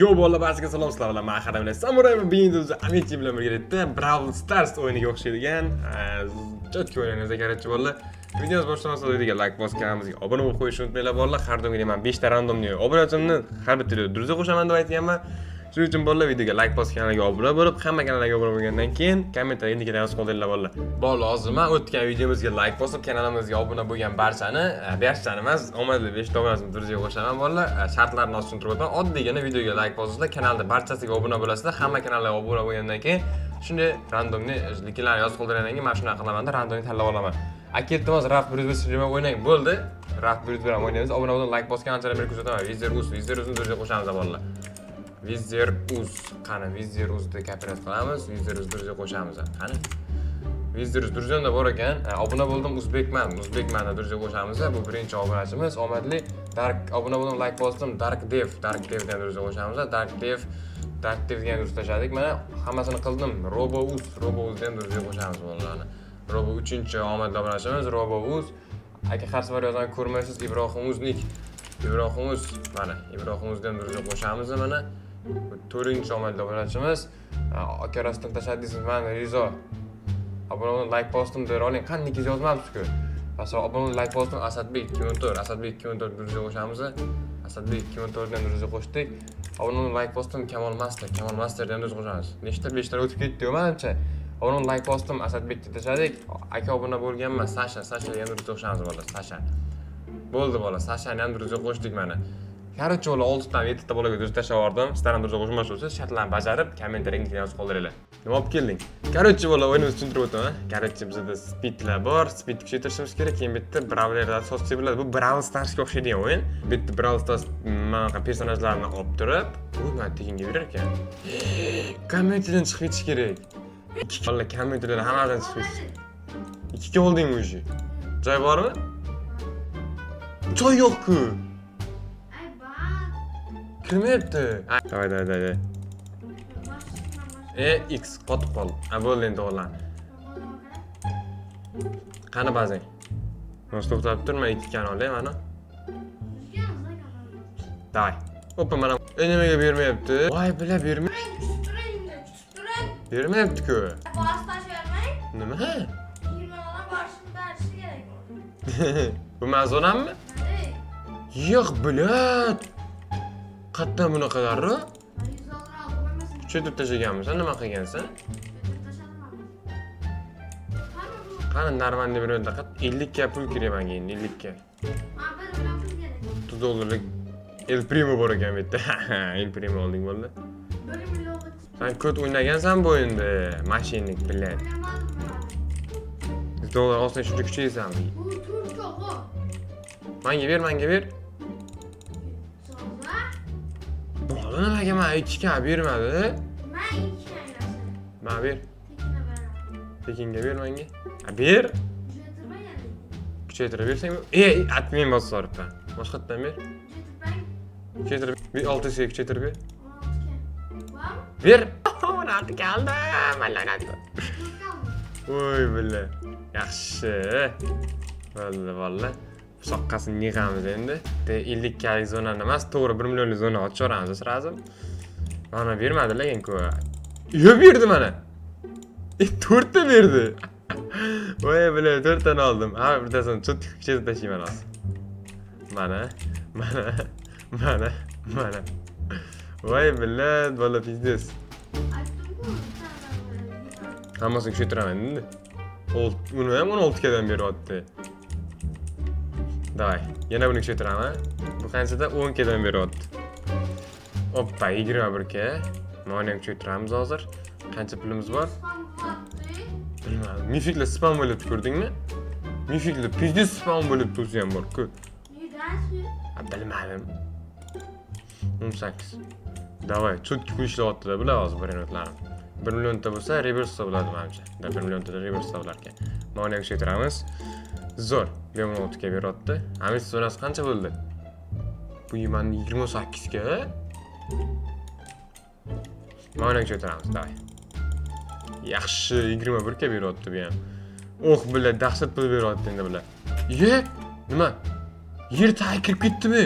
Yo bolalar, barchaga salom, sizlar bilan men Haramli Samuray va bugun Amici bilan birgalikda Brawl Stars o'yiniga o'xshaydigan чётко o'ynaymiz, короче, bolalar. Videomiz boshlamasdan videoga like bosganimizga obuna bo'lib qo'yishni unutmanglar, bolalar. Har doimgidek men 5 ta рандомный obunachimni har bitta videoda друзья qo'shaman deb aytganman. Shuning uchun, bolalar, videoga like bosganlarga obuna bo'lib, hamma kanallarga obuna bo'lgandan keyin kommentariyga niklar yozib qoldiringlar, bolalar. Bolalar, hozir men o'tgan videomizga like bosib, kanalimizga obuna bo'lgan barchani, barchani emas, omadli 5 ta obunachimni друзья qo'shaman, bolalar. Shartlarini hozir tushuntirib o'taman. Oddiygina videoga like bosasizlar, kanalda barchasiga obuna bo'lasizlar. Hamma kanallarga obuna bo'lgandan keyin shunday рандомный liklarni yozib qoldirgandan keyin men shunaqa qilamanda, рандомный tanlab olaman. Aka, iltimos, Raf 101 bilan o'ynang. Bo'ldi. Raf 101 bilan o'ynaymiz. Obuna bo'lib, like bosgan anchadan beri kuzataman. Vizer Uz, Vizer Uzni друзья qo'shamiz, bolalar. Vizer Uz, qani Vizer Uzni копировать qilamiz, Vizer Uz друзья qo'shamiz. Qani? Vizer Uz друзья mda bor ekan. Obuna bo'ldim, o'zbekman. O'zbekmanni друзья qo'shamiz. Bu birinchi obunachimiz, omadli. Dark obuna bo'ldim, like bosdim. Dark Dev, Dark Dev degan друзья qo'shamiz. Dark Dev, Dark Dev degan друзья tashladik. Mana hammasini qildim. Robo Uz, Robo Uz degan друзья qo'shamiz bolalarni. Robo uchinchi omadli obunachimiz Robo Uz. Aka, har safar yozaman, ko'rmaysiz. Ibrohim Uznik. Ibrohim Uz, mana Ibrohim Uzdan друзья qo'shamiz mana. Bu to'rtinchi omadli obunachimiz. Aka, rostdan tashladingiz, mana Rizo. Obuna bo'ldim, like bosdim, deb oling. Qani nikingiz yozmabsiz-ku. Masalan, obuna bo'ldim, like bosdim, Asadbek 2014, Asadbek 2014 друзья qo'shamiz. Asadbek 2014 dan друзья qo'shdik. Obuna bo'ldim, like bosdim, Kamol Master, Kamol Masterdan друзья qo'shamiz. Nechta? 5 ta o'tib ketdi-yu manimcha. Obuna bo'ldim, like bosdim, Asadbekka tashladik. Aka, obuna bo'lganman, Sasha, Sasha degan друзья qo'shamiz, bola, Sasha. Bo'ldi, bola, Sashani ham друзья qo'shdik mana. Короче, ular 6 ta 7 ta bolaga друзья tashlab yubordim. Sizlar ham друзья qo'shmoqchi bo'lsangiz, shartlarni bajarib, kommentariyga yozib qoldiringlar. Nima olib kelding? Короче, bola, o'yinimizni tushuntirib o'taman. Короче, bizda speedlar bor, speed kuchaytirishimiz kerak. Keyin bitta brawlerlar sotsak bo'ladi. Bu Brawl Starsga o'xshaydigan o'yin. Bitta Brawl Stars manaqa personajlarni olib turib, u mana tekinga berar ekan. Kommentardan chiqib ketish kerak. Ikki bola kommentarlar hammasidan chiqib ketish. Ikkiga oldingmi уже? Joy bormi? Joy yo'q-ku. Ay bak. Kirmayapti. Давай, давай, давай. E, X qotib qoldi. Ha, bo'ldi endi, to'g'irlandi. Qani bazang? Mana to'xtab tur, men ikki kan olay mana. Давай. Опа, mana. E, nimaga bermayapti? Voy, bila bermay. Bermayapti-ku. Nima? Bu mazonammi? Yo'q, блядь. Qayerdan bunaqa darrov? Kuchaytirib tashlaganmisan, nima qilgansan? Qani нормальный bir o'yinda 50 ga pul kerak menga endi, 50 ga. 30 dollarlik El Primo bor ekan bu yerda. El Primo olding, bo'ldi. Sen ko't o'ynagansan bu o'yinda. Мошенник, блядь. 100 dollar olsang shuncha kuchaysanmi? Menga ber, menga ber. Bola nimaga men 2 ka bermadi? Mana ber. Tekinga ber menga. Ha, ber. Kuchaytirib bersang, ey, admin bosib yuboribman. Boshqatdan ber. Kuchaytirib, bir 6 ga kuchaytirib ber. Ber. 16 kaldi. Mana 16. Voy, бля. Yaxshi. Bo'ldi, bola. Soqqasini yig'amiz endi. De 50 kalik zonani emas, to'g'ri 1 millionlik zona ochib yuboramiz сразу. Mana bermadi lekin ku. Yo'q, berdi mana. E, to'rtta berdi. Voy, бля, to'rttani oldim. Ha, bittasini cho'tka kuchaytirib tashlayman hozir. Mana, mana, mana, mana. Voy, бля, bola, пиздец. Hammasini kuchaytiraman endi. Uni ham 16 kadan beryapti. Давай, yana buni kuchaytiraman. Bu qanchada? 10 kadan beryapti. Oppa, 21 ka. Mana ham kuchaytiramiz hozir. Qancha pulimiz bor? Bilmadim. Мифик lar spam bo'lyapti, ko'rdingmi? Мифик lar пиздец spam bo'lyapti, o'zi ham bor-ku. Ha, bilmadim. 18. Давай, чётко pul ishlayapti-da bular hozir brainrotlarim. 1 millionta bo'lsa, reverse hisoblanadi menimcha. Да, 1 milliontada reverse hisoblar ekan. Mana ham kuchaytiramiz. Zo'r. Bu ham 16 ga beryapti. Amis zonasi qancha bo'ldi? Bu mani 28 ga. Mana ham kuchaytiramiz, давай. Yaxshi, 21 ga beryapti bu ham. Oh, бля, dahshat pul beryapti endi bular. Ye, nima? Yer tagiga kirib ketdimi?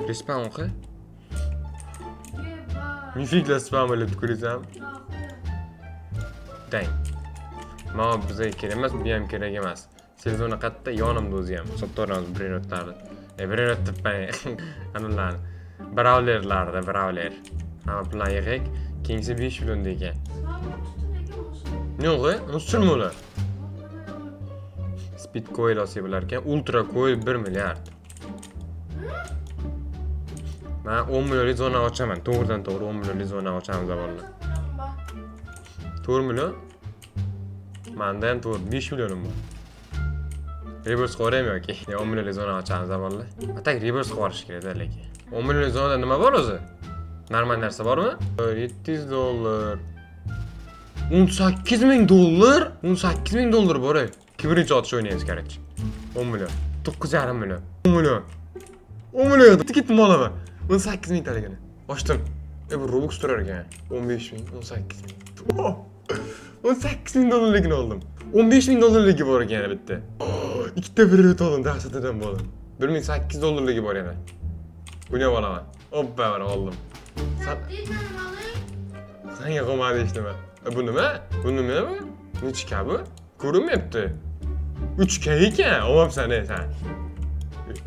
Respawn qil. Mifiklar spam bo'lyapti, ko'raysanmi? Dang. Mana bizga kerak emas, bu ham kerak emas. Sezoni qayerda? Yonimda o'zi ham. Sotaveramiz brainrotlarni. Brainrot debman. Analarni. Brawlerlarni, brawler. Hamma pullarni yig'aylik. Keyingisi 5 million ekan. Yo'q, musulmi ular? Speed coil olsak bo'lar ekan. Ultra coil 1 milliard. Men 10 millionlik zona ochaman. To'g'ridan to'g'ri 10 millionlik zona ochamiz bolalar. 4 million? Manda ham to'g'ri 5 millionim bor. Reverse qo'yaymi yoki? 10 millionlik zona ochamiz bolalar. А так reverse qilib kerak-da lekin. 10 millionlik zonada nima bor o'zi? Normal narsa bormi? 700 dollar. 18 ming dollar? 18 ming dollar bor ey. Kim birinchi otish o'ynaymiz, короче. 10 million. 9,5 million. 10 million. 10 million. Ketdim olaman. 18 ming taligini. Ochdim. Bu Robux turar ekan. 15 ming, 18 ming. Oh! 18 ming dollarligini oldim. 15 ming dollarligi bor ekan yana bitta. Oh, ikkita bir oldim, dahshatidan bo'ldim. 1008 dollarligi bor yana. Buni ham olaman. Oppa, mana oldim. Sanga qolmadi hech nima. Bu nima? Bu nima bu? Nechka bu? Ko'rinmayapti. 3K ekan. Olmabsan ey sen.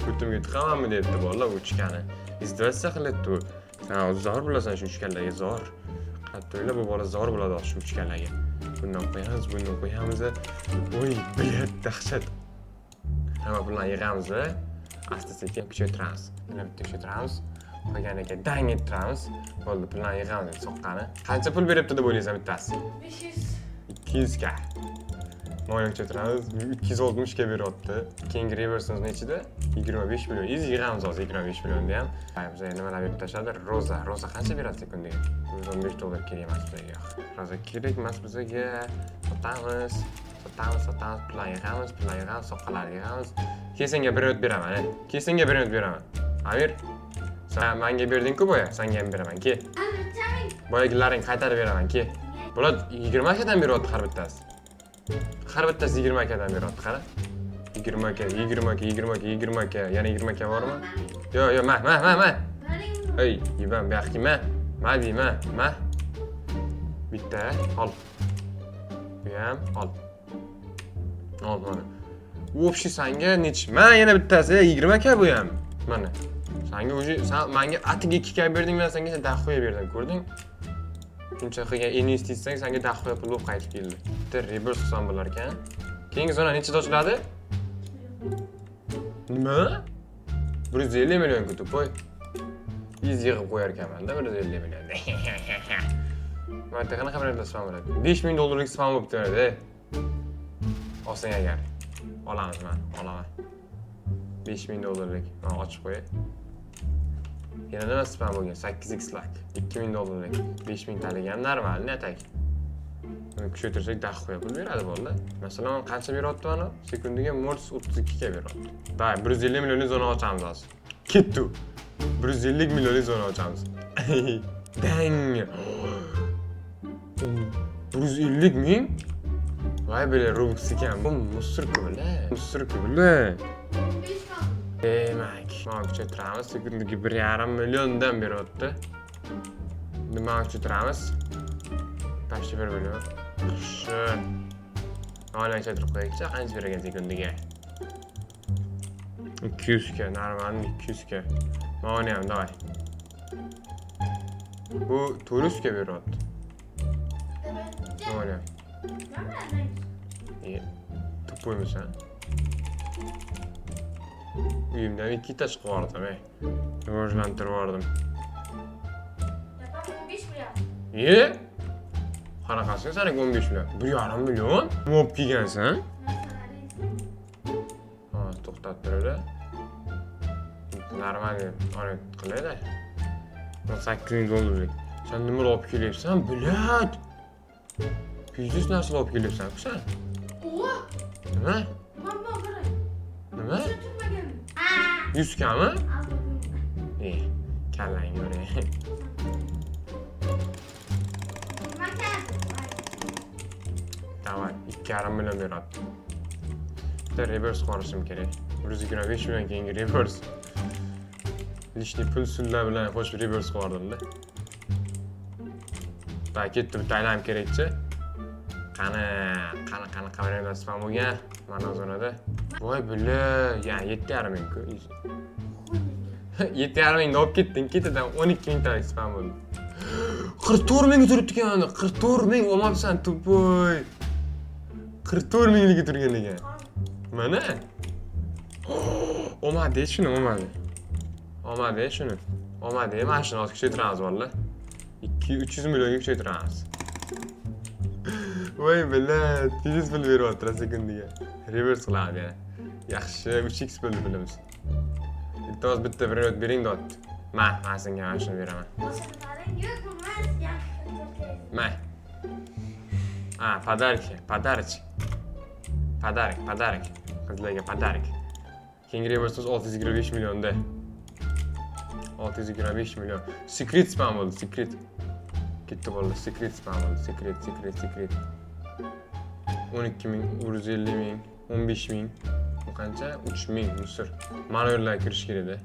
Ko'timga tiqamanmi debdi bolalar 3Kni. Издеваться qilyapti u. Sen hozir zor bo'lasan shu 3Klarga, zo'r. Qattiq o'yla, bu bola zo'r bo'ladi hozir shu 3Klarga. Bundan qo'yamiz, bundan qo'yamiz. Voy, блядь, dahshat. Hamma pullarni yig'amiz, asta sekin kuchaytiramiz. Yana bitta kuchaytiramiz. Qolganiga dang ettiramiz. Bo'ldi, pullarni yig'amiz endi soqqani. Qancha pul beribdi deb o'ylaysan bittasi? 500. 200 ga. Moyni kuchaytiramiz. 260 ga beryapti. Keyingi reversimiz nechida? 25 million. Iz yig'amiz hozir 25 millionni ham. Bizga nimalar berib tashladi? Roza. Roza qancha beradi sekundiga? 115 dollar kerak emas bizga. Roza kerak emas bizga. Sotamiz. Sotamiz, sotamiz, pullarni yig'amiz, pullarni yig'amiz, soqqalarni yig'amiz. Keyin senga bir minut beraman, e. Keyin senga bir minut beraman. Amir, sen menga berding-ku boya, senga ham beraman, ke. Boyagilaringni qaytarib beraman, ke. Bular 20 kadan beryapti har bittasi. Har bittasi 20 kadan beryapti, qara. 20 ka, 20 ka, 20 ka, 20 ka, yana 20 ka bormi? Yo'q, yo'q, ma, ma, ma, ma. Ey, yibam, bu yoqqa ma. Ma deyman, ma. Bitta, ol. Bu ham ol. Ol mana. Общий sanga nechi? Ma yana bittasi 20 ka bu ham. Mana. Sanga уже sen menga atiga 2 ka berding, men senga дохуя berdim, ko'rding? Shuncha qilgan investitsiyang senga дохуя pul bo'lib qaytib keldi. Bitta reverse qilsam bo'lar ekan. Keyingi zona nechida ochiladi? Nima? 150 million ku, тупой. Iz yig'ib qo'yar ekanman-da 150 million. Mana qanaqa bir spam bo'ladi? 5000 dollarlik spam bo'lib turadi. Olsang agar. Olamiz man, olaman. 5000 dollarlik. Mana ochib qo'yay. Yana nima spam bo'lgan? 8x lak. 2000 dollarlik. 5000 talik ham normal, не так. Buni kuchaytirsak дохуя pul beradi bolalar. Masalan, qancha beryapti mana? Sekundiga Mortis 32 ga beryapti. Давай, 150 millionlik zona ochamiz hozir. Ketdi. 150 millionlik zona ochamiz. Dang. 150 ming? Voy бля, Robux ekan. Bu мусор ku, бля. Мусор ku, бля. Demak, mana kuchaytiramiz. Sekundiga 1,5 milliondan beryapti. Nima kuchaytiramiz? Почти 1 million. Yaxshi. Mana kuchaytirib qo'yaylikchi, qancha bergan sekundiga? 200 ga, нормально 200 ga. Mana ham давай. Bu 400 ga beryapti. Mana. Тупой misan? Uyimdan ikkita chiqib yubordim, ey. Rivojlantirib yubordim. 15 million. E? Qanaqasi saniki 15 million? 1,5 million? Nima olib kelgansan? Ha, to'xtatib turadi. Normal qilaydi. 18 ming dollarlik. Sen nima olib kelyapsan, блядь? Пиздец narsalar olib kelyapsan-ku sen. O! Nima? Mana qarang. Nima? Tushunmagan. 100 kami? E, kallangni uray. Nima keldi? Давай, 2,5 million beradi. Bitta reverse qilishim kerak. 125 million keyingi reverse. Лишний pul sullar bilan qo'shib reverse qilib yubordim-da. Va ketdi, bitta aylanib kerakchi. Qani, qani, qanaqa variantlar spam bo'lgan? Mana zonada. Voy billa, ya 7,5 ming ku. 7,5 mingni olib ketding, ketidan 12 mingtalik spam bo'ldi. 44 mingga turibdi ekan, 44 ming olmabsan, тупой. 44 mingligi turgan ekan. Mana. Olmadi shuni, olmadi. Olmadi shuni. Olmadi, mana shuni hozir kuchaytiramiz valla. 200-300 millionga kuchaytiramiz. Voy billa, tez pul beryapti sekundiga. Reverse qiladi yana. Yaxshi, 3x bo'ldi pulimiz. Iltimos bitta bir bering deyapti. Ma, men senga mana shuni beraman. Ma. А, подарки, подарочек. Подарок, подарок. Qizlarga подарок. Keyingi reversimiz 625 millionda. 625 million. Secret spam bo'ldi, secret. Ketdi bo'ldi, secret spam bo'ldi, secret, secret, secret. 12 ming, 150 ming, 15 ming. Bu qancha? 3 ming мусор. Mana yerlarga kirish kerak-da.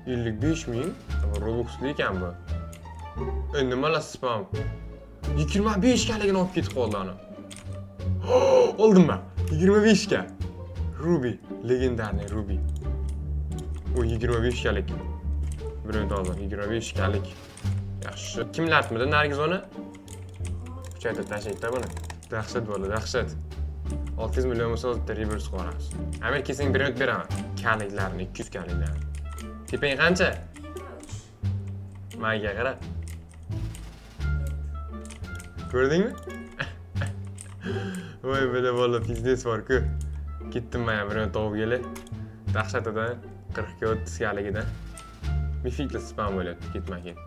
55 ming. Robuxli ekan bu. E, nimalar spam? 25 kaligini olib ketib qoldi ana. Oldimmi? 25 ga. Ruby, легендарный Ruby. U 25 kalik. Bir dollar, 25 kalik. Yaxshi. Kimlarmidi nargiz uni? Kuchaytirib tashlaydi buni. Dahshat bo'ldi, dahshat. 600 million bo'lsa bitta reverse qilamiz. Amir kelsang bir minut beraman. Kaliklarni, 200 kaliklarni. Tepang qancha? Menga qara. Ko'rdingmi? Voy bala bola, пиздец bor-ku. Ketdim men ham bir minut topib kelay. Dahshatidan 40 ga 30 galigidan. Мифик li spam bo'lyapti ketma-ket.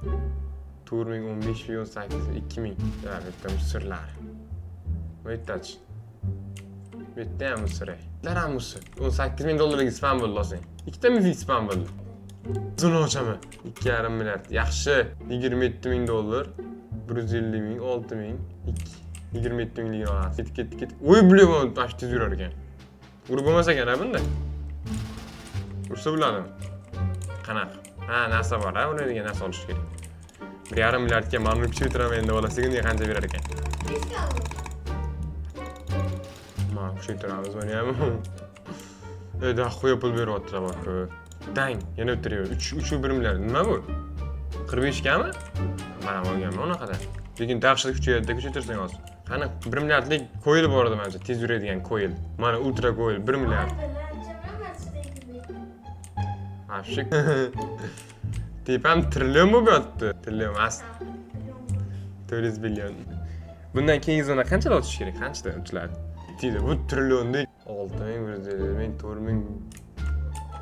4 ming, 15 ming, 18, 2 ming. Ya, bu yerda мусор lar. Bu yerdachi. Bu yerda ham мусор. Ular ham мусор. 18 ming dollarlik spam bo'ldi olsang. Ikkita мифик spam bo'ldi. Zona ochaman. 2,5 milliard. Yaxshi. 27 ming dollar. 150 ming, 6 ming, 2 27 mingligini olamiz. Ketdi, ketdi, ketdi. Voy, bilaman, tash tez yurar ekan. Urib bo'lmas ekan a bunda. Ursa bo'ladimi? Qanaqa? Ha, narsa bor, ha, uradigan narsa olish kerak. 1,5 milliardga mana uni kuchaytiraman endi bola, sekundiga qancha berar ekan? 5 oldim. Mana kuchaytiramiz buni ham. E, дохуя pul beryaptilar bor-ku. Dang, yana o'tiraver. 3 3,1 milliard. Nima bu? 45 gami? Mana olganman unaqada. Lekin dahshat kuchayadi, kuchaytirsang hozir. Qani 1 milliardlik koyil bor edi manimcha, tez yuradigan koyil. Mana ultra koyil 1 milliard. Вообще. Tepam trillion bo'lib yotibdi. Trillion emas. 400 million. Bundan keyingi zona qanchada ochish kerak? Qanchada ochiladi? Deydi, bu trillionlik 6 ming, 150 ming, 4 ming.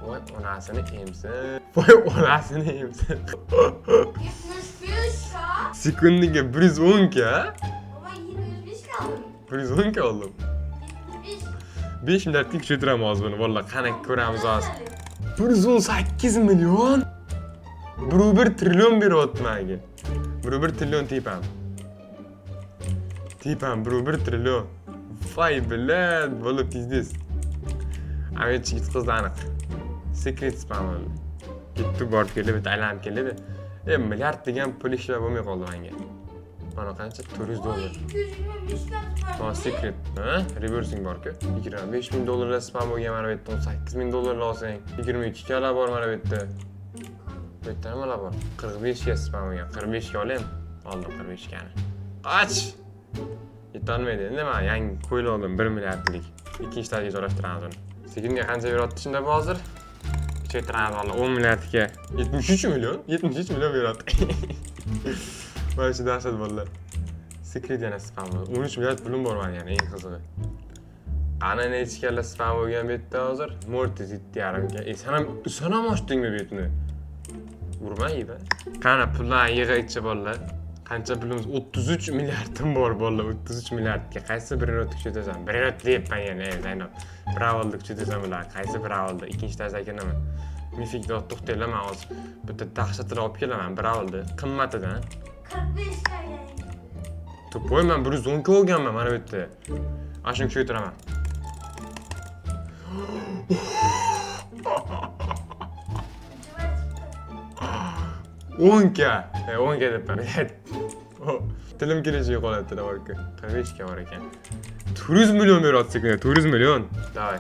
Voy onasini emsin. Voy onasini emsin. 75 ka. Sekundiga 110 ka? Ama 25 kaldım. 110 ka oldim. 75. 5 milliardga kuchaytiramiz hozir buni. Vallahi qani ko'ramiz hozir. 118 million. 1,1 trillion beryapti menga. 1,1 trillion tepam. Tepam 1,1 trillion. Voy блядь, bola пиздец. Amet yutqizdi aniq. Secret spam bo'ldi. Ketdi, borib keldi, bitta aylanib keldi. E, milliard degan pul ishlab bo'lmay qoldi menga. Mana qancha? 400 dollar. 225 kat Ha, secret, ha? Reversing bor-ku. 25 ming dollarlar spam bo'lgan mana bu yerda, 18 ming dollarlar olsang, 22 kala bor mana bu yerda. Bu yerda nimalar bor? 45 ga spam bo'lgan. 45 ga olaymi? Oldim 45 gani. Qoch! Yetolmaydi. Endi man yangi ko'yl oldim 1 milliardlik. Ikkinchi etajiga joylashtiramiz uni. Sekinga qancha beryapti shunda bu hozir? Kuchaytiramiz hozir 10 milliardga. 73 million? 73 million beryapti. Mana shu dahshat bolalar. Secret yana spam bo'ldi. 13 milliard pulim bor mani yana eng qizig'i. Qani nechi kalla spam bo'lgan bu yerda hozir? Mortis 7,5 ga. E, sen ham ochdingmi bu yerni? Urma yeydi. Qani pullarni yig'aychi bolalar. Qancha pulimiz? 33 milliardim bor bolalar, 33 milliardga qaysi birini kuchaytirasan? Birini deyapman yana, ey Zaynab. Bravolni kuchaytirasan bular. Qaysi Bravolni? Ikkinchi etajdagi nima? Мифик ni to'xtanglar, man hozir bitta dahshatini olib kelaman Bravolni qimmatidan. 45 kat. Тупой, man 110 ga olganman mana bu yerda. Ana shuni kuchaytiraman. 10 ka. E, 10 ka debman. Tilim kelishiga qoladi borku. 45 ga bor ekan. 400 million beryapti sekunda, 400 million. Давай.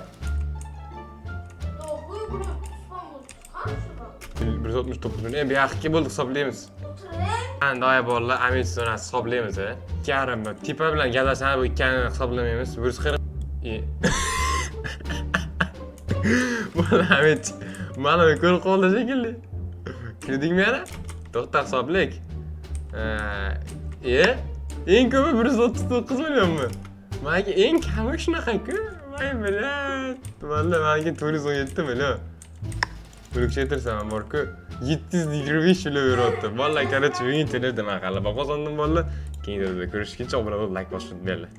969 169 million. Bu yoqqa bo'ldi, hisoblaymiz. O'tiring. Qanday bolalar Amit zonasi hisoblaymiz, a? 2,5 tepa bilan gaplashamiz, bu ikkalini hisoblamaymiz. 140 e. Bola Amit mana ko'rib qoldi shekilli. Kirdingmi yana? To'xta, hisoblaylik. E, eng ko'pi 139 millionmi? Manga eng kami shunaqa-ku. Voy блядь. Valla menga 417 million. Buni kuchaytirsam bor-ku. 725 million beryapti. Bolalar, короче, bugun to'ladi, man g'alaba qozondim, bolalar. Keyingi videoda ko'rishguncha obuna bo'lib, like bosishni unutmanglar.